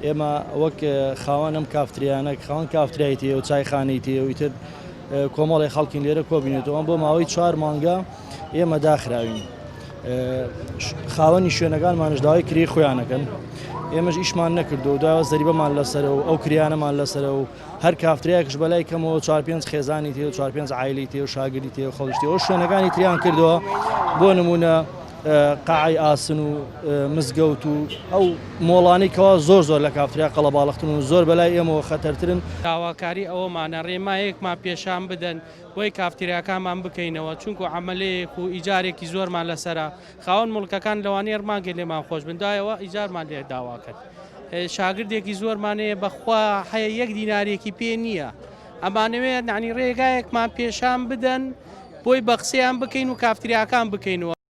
ئێمە وەک خاوەن ئەم کافتریانە خاوەن کافتریای تێ و چایخانەی تێ و ئیتر کۆمەڵی خەڵکین لێرە کۆبینێتەوە بۆ ماوەی چوار مانگە ئێمە داخراوین خاوەنی شوێنەکانمانش داوای کری خۆیانەکەن ئێمەش ئیشمان نەکردو داوا زەریبەمان لەسەر و ئەو کریانەمان لەسەر و هەر کافتریاکش بەلای کەمەوە چوار پێنج خێزانی تێ و چوار پێنج عایلی تێ و شاگردی تێ و خەڵکی تێ و شوێنەکانی تریان کردەوە بۆ نمونە قاعی ئاسن و مزگەوت و ئەو مۆڵانەی کەوا زۆر زۆر لە کافتریا قەڵەباڵختن و زۆر بەلای ئێمەوە خەتەرترن. داواکاری ئەوەمانە ڕێمایەکمان پێشان بدەن بۆی کافتریاکانمان بکەینەوە چونکو عەمەلەیەک و ئیجارێکی زۆرمان لەسەرە خاوەن موڵکەکان لەوانەیە مانگێ لێمان خۆش بن دوایەوە ئیجارمان لێ داواکەن شاگردێکی زۆرمان هەیە بەخوا هەیە یەک دینارێکی پێ نییە ئەمانەوێت نانی ڕێگایەکمان پێشان بدەن بۆی بە قسەیان بکەین و کافتریاکان بکەینەوە.